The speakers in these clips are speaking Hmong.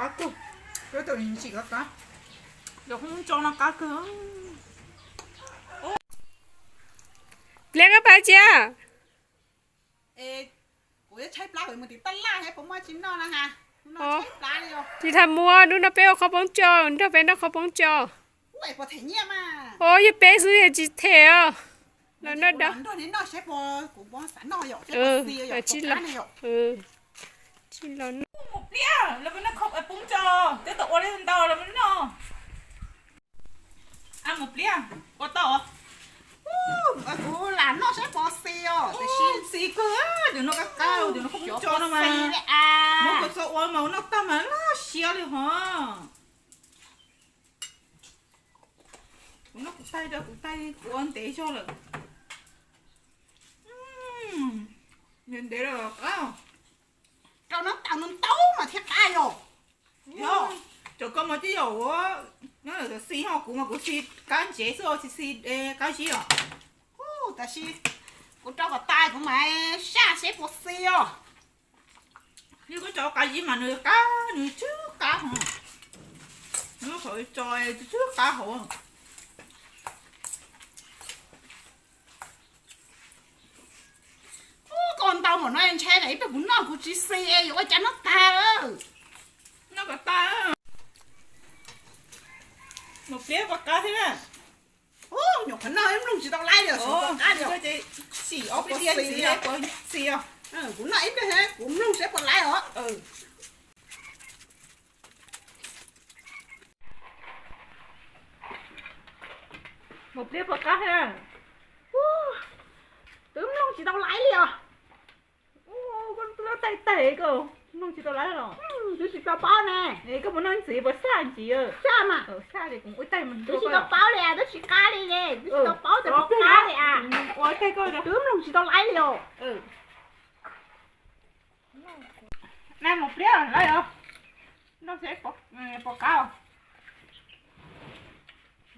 Qab kawg, tus ntsim qab qab, cov qoob tso no qab kawg. Pliab koj pab cia. Kuv yuav tshaib plab, kuv mus tim taj laj thiab, puas muaj tsis noj na ha? Tsis tau muaj, hnub no peb ua qhov poob tso, nrog peb noj qhov poob tso. Os, yog peb xwb yog tsis them os. Los noj dab. Tsis los. Mus pliab, los peb noj qhov poob tso, twb tau ua li ntau los peb noj. Mus pliab, ua tau. Kuv lam noj saib puas xis os, tiam sis xis kawg, tus no qab qab, tus no qoob tso no mas. Muab kua txob ua mas ua noj tag mas loj siab li hos. Kuv noj kuv taij, kuv taij kuv ua ntev zog lawm. Ntev ntev lawm qab. Rau noj tas ntau ntau mas thiaj qab yom. Yog, cov koj mas twb yog ua, nyob lawm xis ho, kuv mas kuv xis qab ntsev xwb, tsis xis qab zib os. Tab sis kuv rau kom tas kuv mam saj seb puas xis os. Yog koj tso qab zib mas nws qab, nws tsw qab hos. Nws qhov tso tsw qab hauv. Koj ntau npaum no ntshai ib pliag kuv noj kuv tsis xis es yuav ua cas noj tag. Noj kom tag. Mus pliab puas qab thiab na. Nyuam qhuav noj ib nplooj tsis tau laib li os, qab li os. Sim ob peb diav ntxiv puas xis os. Kuv noj ib pliag thiab kuv mloog seb puas laib os. Mus pliab puas qab thiab. Twb mloog tsis tau laib li os. Koj twb taij taij koj mloog tsis tau laib los? Twb tsis tau paub ne. Koj mus noj ntxiv puas saj ntxiv? Saj mas. Saj li kuv ua taij mas twb tsis tau paub li, twb tsis qab li ne, twb tsis tau paub tias puas qab li a. Ua taij koj, twb mloog tsis tau laib li os. Naj mus pliab laib os. Noj seb puas qab.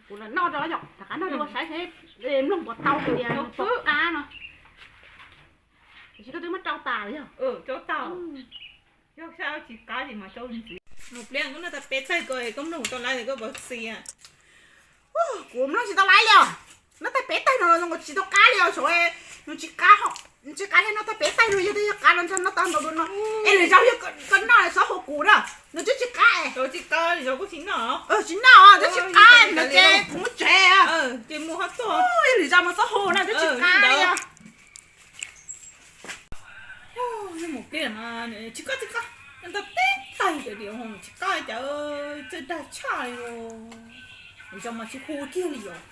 Kuv lam noj rau yom, rov qab noj dua saib seb mloog puas tau tias puas qab no. Tiam sis koj twb muab rau tas yog? Rau tas. Yog saj tsis qab ces mas rau ntxiv. Mus pliab, koj noj tag peb taig ko koj mloog tau laib koj puas xis? Kuv mloog tsis tau laib li os. Noj tag peb taig no tsis tau qab li os, nws tsis qab, tsis qab thiab, noj tag peb taig no yog, yog qab no noj tag ntau dua no. Es lwm zaus yog koj noj xob hu kuv na, nws twb tsis qab. Tsis noj, twb tsis qab, nws ces kuv muab tsev. Ces mus ho tuaj, lwm zaus mas xob hu na, twb tsis qab li os. Mus pliab mas tsis qab, tsis qab, noj tag peb taig tsis qab cas, txawj dag tshaj li. Lwm zaus mas tsis hu kiag li os.